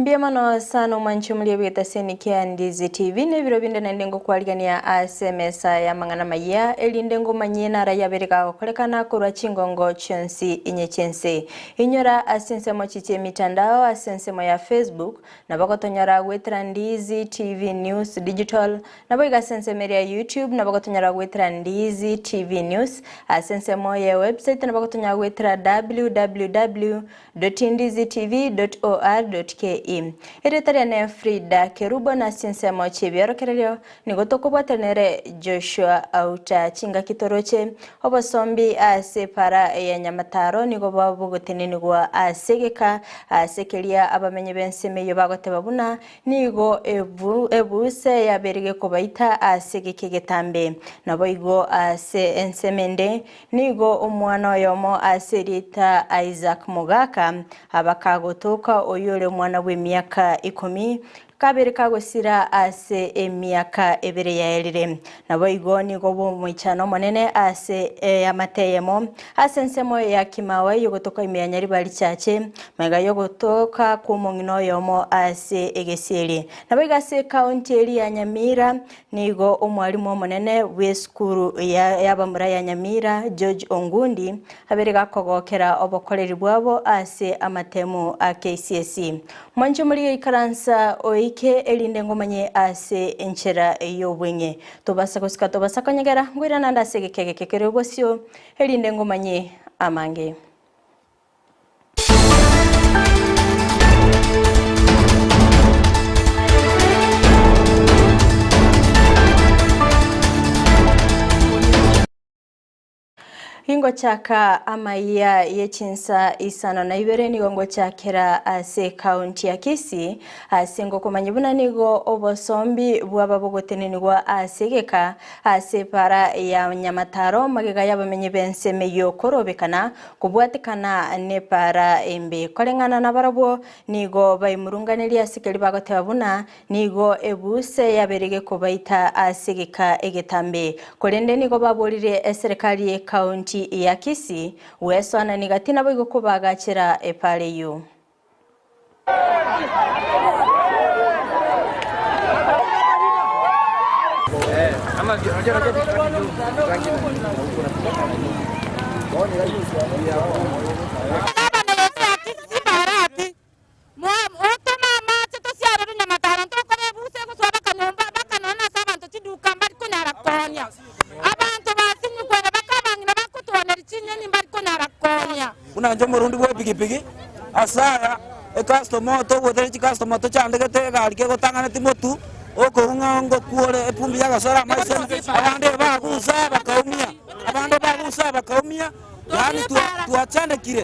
Mbuya mono sana omwanchi omoria bw'etaseni kia Ndizi TV na ebiro binde naende ngokwarigania ase emesa y'amang'ana amayia erinde ngomanyie nara yabere gagokorekana korwa chingongo chionsi inye chi'ense. Inyora ase ensemo chi chi'emitandao ase ensemo ya Facebook nabo gotonyora goetera Ndizi TV News Digital Naboigo ase ensemo eria ya YouTube nabo gotonyara goetera Ndizi TV News, ase ensemo ye website nabo gotonyara goetera www.ndizitv.or.ke. Erieta riane Frida Kerubo na ase chinsemo chi'ebiorokererio nigo tokobwatana nere Joshua Auta. Chingaki toroche obosombi ase epara ya Nyamataro nigo bogotenenigwa ase egeka ase keria abamenyi b'ensemo eyio bagoteba buna Nigo ebuse yabeire gekobaita ase egeka egetambe. Naboigo ase ensemo ende, nigo omwana oyomo ase erieta Isaac Mogaka abakagotoka oyio ore omwana bw'emiaka ikomi, kabere kagosira ase emiaka ebere yaerire. Naboigo nigo bw'omoichano omonene ase eamate eyemo ase ensemo ya Kimawa y'ogotoka ime ya Nyaribari Chache, magega y'ogotoka kw'omong'ina oyomo ase egesieri. Naboigo ase ekaunti eria ya Nyamira nigo omwalimu omonene bw'esukuru y'abamura ya Nyamira George Ongundi abere gakogokera obokoreri bwabo ase amatemu a KCSE. Mwanche morigie ikaransa oike erinde ngomanye ase enchera y'obweng'e. Tobasa gosika tobasa konyegera, ngoirana ande ase egeka egeke kere obosio, erinde ngomanye amange. Ingochaka amayia ye chinsa isano na ibere nigo ngochakera ase ekaunti ya Kisii ase ngokomanya buna nigo obosombi bwaba bogotenenigwa ase egeka ase epara ya Nyamataro magega y'abamenyi b'ensemo eyio korobekana kobwatekana nepara embe. Koreng'ana nabarabwo nigo baimurunganeria ase keria bagoteba buna Nigo ebuse yabeire gekobaita ase egeka egetambe. Korende nigo baborire eserekari y'ekaunti ya Kisii gwesoanania gati naboigo kobagachera epara eyio. Otome amache tosiarerwe nyamataro, ntokore ebusa egosoa bakanyomba bakanona ase abanto chiduka mbari konyara koonia. Abanto basinyigwere baka abang'ina bakotwoneria chinyeni mbari konyara koonia. Buna inche omorundi bw'epigipigi, ase aya ecustomer togwetera chicustomer tochandegete egari kegotang'aneti motu, okoung'a ngokuore epumbi y'agasoro amaiso, abande bagusa bakaumia, abande bagusa bakaumia, yaani twachandekire.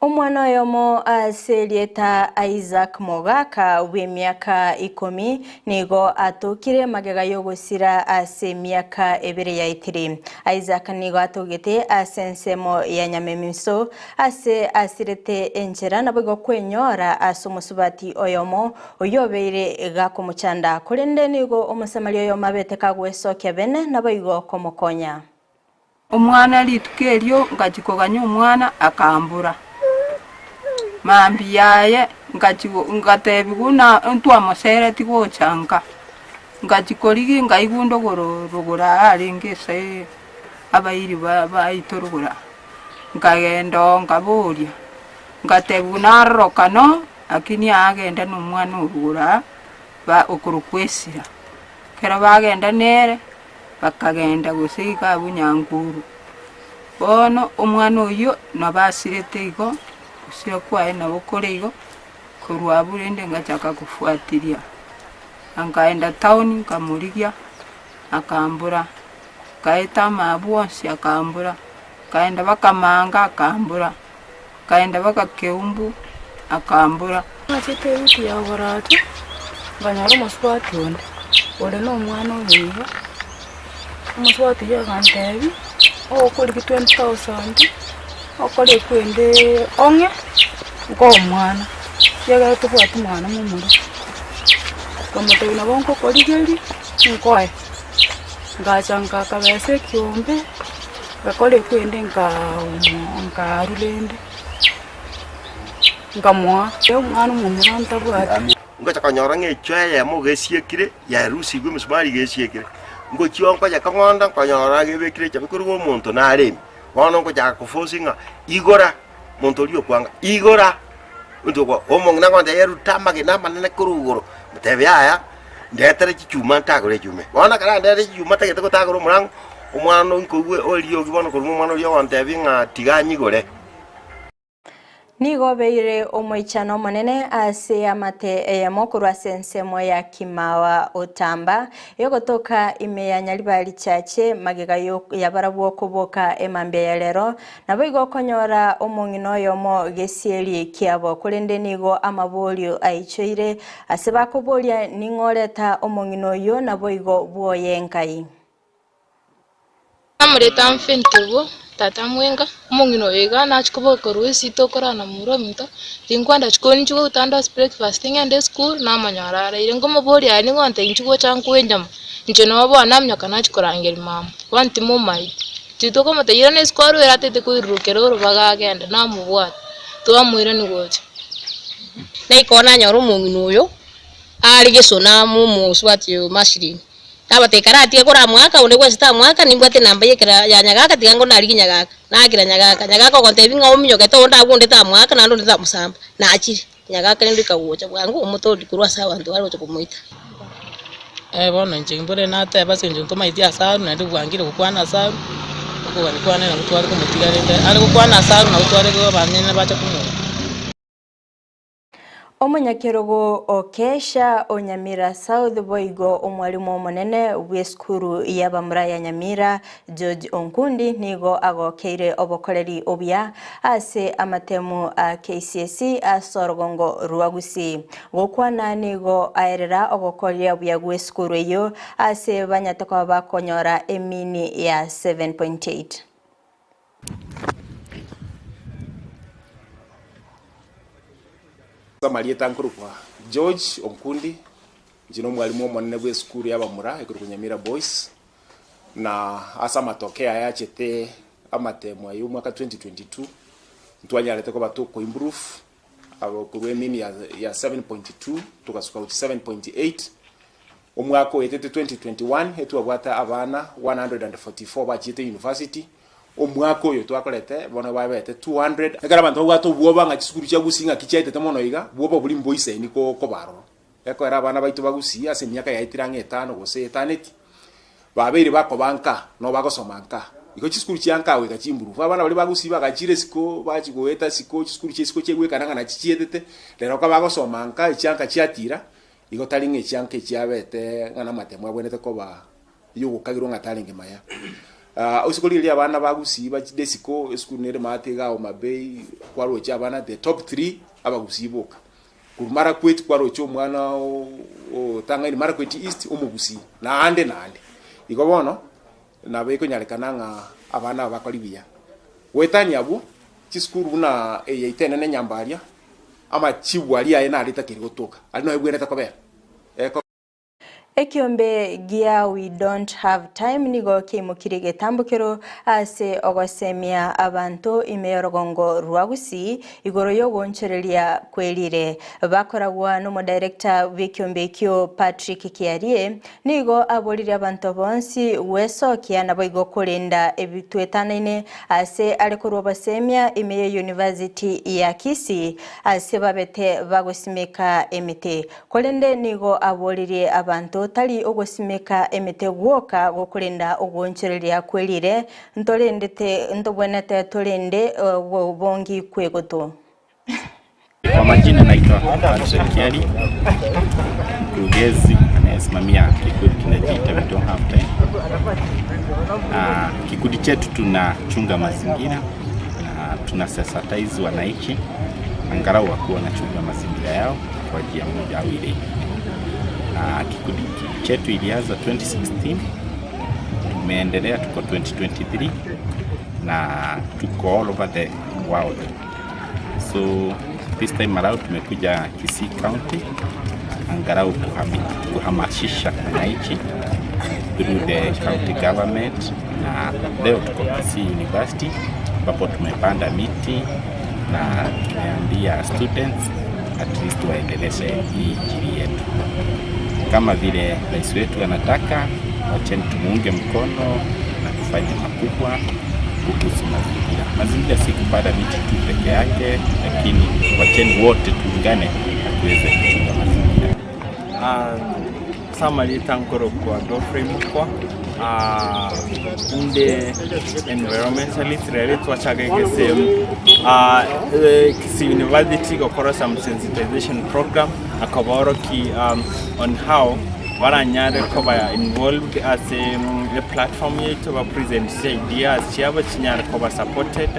Omwana oyomo ase erieta Isaac Mogaka bw'emiaka ikomi nigo atokire magega y'ogosira ase emiaka ebere yaetire. Isaac nigo atogete ase ensemo ya Nyamemiso ase asirete enchera naboigo kwenyora ase omosubati oyomo oyio obeire gakomochanda korende nigo omosamaria oyomo abete kagwesokia bene naboigo komokonya. Omwana rituko erio ngachia koganya omwana akambora. Mambia yaye ngachia ngatebiwa buna ntwamosereti gocha nka, ngachia korigia nkaigwa ndogoro rogoro aa arenge ase abairi ba baito rogoro aa. Nkagenda oo nkaboria, ngatebiwa narorokana oo lakini agenda na omwana o rogoro aa ba okorokwa esira. Ekero bagenda nere. Bakagenda gose iga abwo nyankuru. Bono omwana oyio nabo asirete igo, gosira kwaye nabo kore igo, korwa abwo rende ngachaka kofuatilia. Nkaenda town nkamorigia, akambora, nkaeta amaabwo onsi akambora, nkaenda mpaka manga akambora, nkaenda mpaka keumbu akambora. Nachete ewiki ya oborato, nkanyora omosubati onde, ore na omwana oyo iga, omosubati oyio agantebia, ogokorigia 20,000, okore ekwende ong'e, nkoe omwana, ekiagera tobwati mwana momura. Nkamotebia nabo nkokorigeria, nkoe, ngacha nkakabesa ekiombe, ngakora ekwende nkaa nkarwa rende. Nkamoa omwana omomura ntabwati. Ngocha konyora ng'a echoo eyemo gesiekire, yarusigwe emesumari gesiekire. Ngochia nkonya kong'onda nkonyora gebekire echabe korwa omonto nare ime. Bono ngochaka koforce ng'a igora, monto oria okwanga, igora, monto okwa omong'ina agontebia ruta amagena amanene korwa igoro, motebie yaya, ndetere chichuma ntagore echume. Bono ekero andetere chichuma ntagete gotagora omorango, omwana nkoigwe eriogi bono korwa omwana oria ogontebia ng'a tiga anyigore. Nigo obeire omoichano omonene ase eamate eyemo korwa ase ensemo ya Kimawa Otamba, egotoka ime ya Nyaribari Chache magega yabarabwo koboka emambia ya rero. Naboigo okonyora omong'ina oyomo gesieri kiabo, korende nigo amaborio aichoire ase bakoboria ning'o oreta omong'ina oyio naboigo bwoye Nkai. Namorete amfente bo tata mwenga, omong'ina oyo iga nachia koboka korwa esito okorana momura ominto, tinkwenda chikoni inche goeta ndosie breakfast ng'ende esukuru namonyora araire, nkomoboria aye nigo ontebia inche gocha nkoe enyama, inche noo bono naminyoka nachia korangeria mama, bono timomaeti. Intwe tokomotebia irana isiko arwere atete koirurukera orobaga agende, namobwate, twamoirania gocha. Naikoo nanyora omong'ina oyo are gesona amo omosubati oyo Mashilini. Nabatebia, Karatige koramoaka, onde bwensi tamoaka, nimbwate enamba y'ekera ya nyagaka, tiga ngo narigie nyagaka. Naakera nyagaka, nyagaka ogontebia ng'a ominyokete onde agwo onde tamoaka naende onde tamosamba. Nachire, nyagaka rende oika gocha bwango omotorie korwa ase abanto bare gocha komoita. Bono inche mbore nateba ase eng'encho ntomaeti ase arwe naende bwangire gokwana ase arwe, okogania kwane nabo tware komotiga rende are gokwana ase arwe nabo tware abanyene bacha komoa. Omonyakerogo o Kesha o Nyamira South boigo omwalimu omonene bw'esukuru y'abamura ya Nyamira George Onkundi nigo agokeire obokoreri obuya ase amatemu a KCSE ase orogongo rwa Gusii. Gokwana nigo aerera ogokoria buya gw'esukuru eyio ase banyate koba bakonyora emini ya 7.8. Amarieta nkorokwa George Onkundi, inche nomwalimu omonene bw'esukuru y'abamura ekorokwa Nyamira Boys, na ase amatokeo aya achete amatemo aya omwaka 2022, ntwanyarete koba toko improve abo korwa emini ya ya 7.2 togasuka gochia 7.8, Omwaka oetete 2021 etwabwate abana 144 bachiete university, omwaka oyo twakorete bono babete 200. Ekero abanto babwate obwoba ng'a chisukuru chia Gusii ng'aki chiaetete mono iga, bwoba boria mboisaini koba aroro. Ekoera abana baito ba Gusii ase emiaka yaetire ang'e etano gose etaneti, babeire bakoba nka, nabo bagosoma nka. Igo chisukuru chia nka goika chimprove. Abana baria ba Gusii bagachire isiko, bachia goeta isiko, chisukuru chia isiko chiaigwekana ng'a nachi chietete, rero kabagosoma nka, echianka chiatira, Igo tari ng'a echianka echiabete ng'a namatemo abwenerete koba yogokagerwa ng'a tarenge maya. Ase korigereria abana ba Gusii bachide isiko, esukuru nere maate iga Homa Bay, kwaroche abana the top three abagusii boka. Korwa Marakwet kwaroche omwana otang'aini Marakwet East omogusii, naende naende. Igo bono, nabo ekonyarekana ng'a abana aba bakore buya. Goetania abwo, chisukuru buna eye yaito enene Nyambaria, Amachibu aria aye naritakeire gotoka, aria noyo ebwenerete kobera. Eko. Ekiombe gia We Don't Have Time nigo keimokirie egetambokero ase ogosemia abanto ime y'orogongo rwa Gusii igoro y'ogoonchoreria kwerire. Bakoragwa n'omodirector bw'ekiombe ekio Patrick Kiarie Nigo aboririe abanto bonsi gwesokia naboigo korenda ebitwetanaine aase are korwa obosemia ime ye University ya Kisii ase babete bagosimeka emete. Korende nigo aboririe abanto tari ogosimeka emete gwoka gokorenda ogoonchoreria kwerire ntorendete ntobwenerete torende obongi kwegoto. Kwa majina naitwa Patrick Kiari, mkurugenzi anayesimamia kikundi kinajiita We Don't Have Time. Kikundi chetu tunachunga mazingira na tunasensitize wananchi angalau wakuwa wanachunga mazingira yao kwa njia moja au ile ingine. Kikundi chetu ilianza 2016 tumeendelea, tuko 2023 na tuko all over the world. So this time around tumekuja Kisii County angalau kuhamasisha wananchi through the county government, na leo tuko Kisii University ambapo tumepanda miti, Na tumeambia students at least waendeleshe hii injili yetu kama vile rais wetu anataka. Wacheni tumuunge mkono na tufanye makubwa kuhusu mazingira. Mazingira si kupanda miti tu peke yake, lakini wacheni wote tuungane na tuweze kuchunga mazingira. Ase amarieta nkorokwa Godfrey Mukwa, inde environmentalist rero twachaka egesemo Kisii University gokora some sensitization program akoboroki on how baranyare koba involved ase platform yaito ba present ideas chiabo chinyare koba supported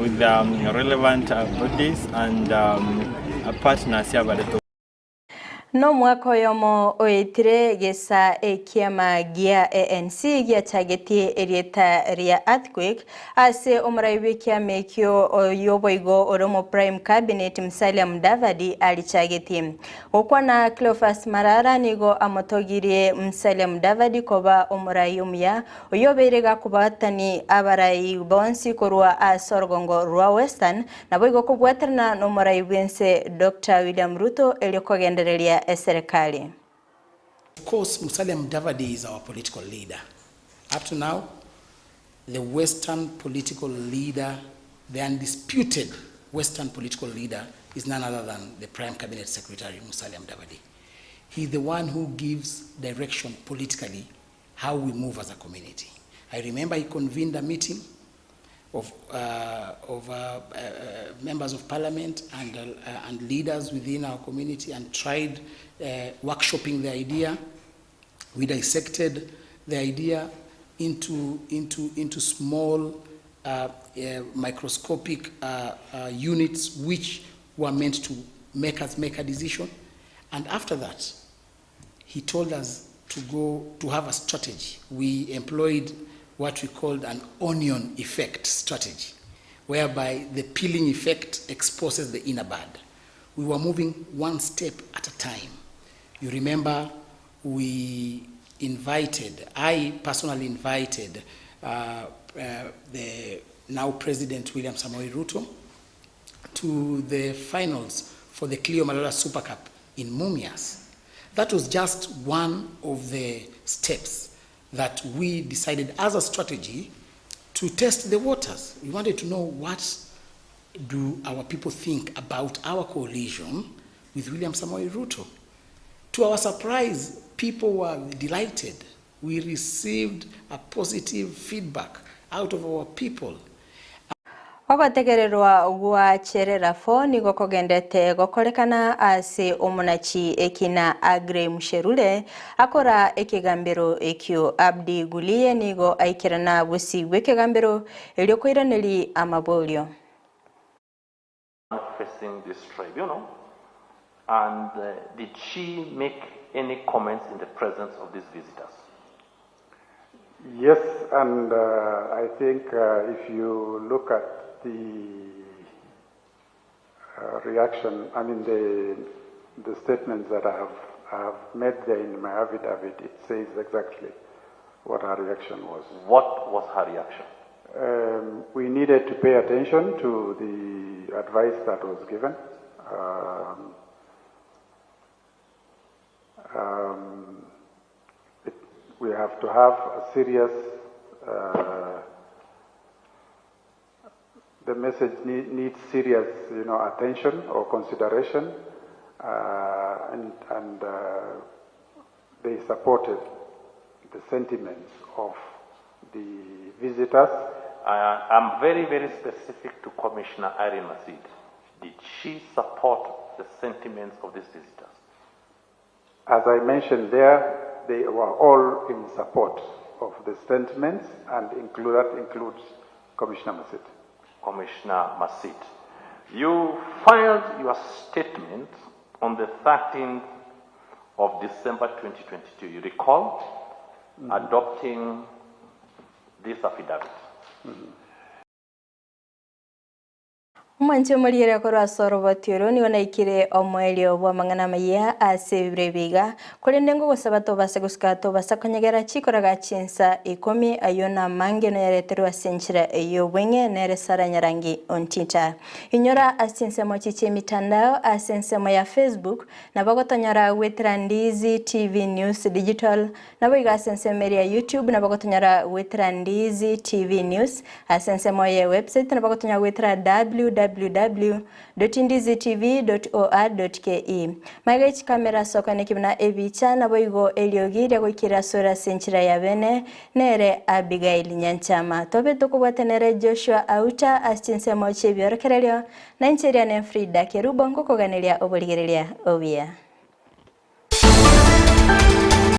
with relevant bodies and partners abarete. Nomwaka oyomo oetire gesa ekiama gia ANC giachagetie erieta ria Earthquake ase omorai bw'ekiama ekio oyio boigo ore omo Prime Cabinet Musalia Mudavadi arichagetie. Gokwana Cleophas Malala nigo amotogirie Musalia Mudavadi koba omorai omuya oyio obeire gakobatani abarai bonsi korwa ase orogongo rwa Western Naboigo kobwaterana nomorai bw'ense Doctor William Ruto erio kogendereria eserekari. Of course, Musalia Mudavadi is our political leader. Up to now, the Western political leader, the undisputed Western political leader is none other than the Prime Cabinet Secretary, Musalia Mudavadi. He's the one who gives direction politically how we move as a community. I remember he convened a meeting of, of members of parliament and, and leaders within our community and tried workshopping the idea. We dissected the idea into, into, into small microscopic units which were meant to make us make a decision. And after that, he told us to go to have a strategy. We employed what we called an onion effect strategy, whereby the peeling effect exposes the inner bud. We were moving one step at a time. You remember we invited, I personally invited the now President William Samoei Ruto to the finals for the Clio Malala Super Cup in Mumias. That was just one of the steps that we decided as a strategy to test the waters. We wanted to know what do our people think about our coalition with William Samoei Ruto. To our surprise, people were delighted. We received a positive feedback out of our people. Ogotegererwa gwa Chererafo nigo kogendete gokorekana ase omonachi ekina Aggrey Muchelule akora ekegambero ekio Abdi Gulie nigo aikerana bosi bw'ekegambero erio koiraneri amaborio. Facing this tribunal, and did she make any comments in the presence of these visitors? Yes, and I think if you look at the reaction, I mean the statements that I have made there in my affidavit, it says exactly what her reaction was. What was her reaction? We needed to pay attention to the advice that was given. We have to have a serious, the message needs serious, attention or consideration, and they supported the sentiments of the visitors. I'm very, very specific to Commissioner Irene Masit. Did she support the sentiments of these visitors? As I mentioned there, they were all in support of the sentiments, and that includes Commissioner Masit. Commissioner Masit. You filed your statement on the 13th of December 2022. You recall adopting this affidavit. Omwanche omorigereria korwa ase oroboti oro nigo naikire omoerio bw'amang'ana amayia ase ebiro ebi iga, korende ngogosaba tobase gosuka tobasa konyegera chikoraga chinsa ikomi, ayio namange noyareterwe ase enchera y'obweng'e nere Sarah Nyarangi Ontita. Inyora ase chinsemo echi chi'emitandao ase ensemo ya Facebook, nabo gotonyora goetera Ndizi TV News Digital, Naboigo ase ensemo eria ya YouTube nabo gotonyora goetera Ndizi TV News, ase ensemo ye website nabo gotonyora goetera www.ndizitv.or.ke. Magega ye chikamera ase okoeneki buna ebicha naboigo eriogi riagoikera asore ase enchera ya bene nere Abigail Nyanchama. Tobe tokobwate nere Joshua Auta ase chinsemo chi'ebiorokererio, na inche eria ne Frida Kerubo ngokoganeria oborigereria obuya.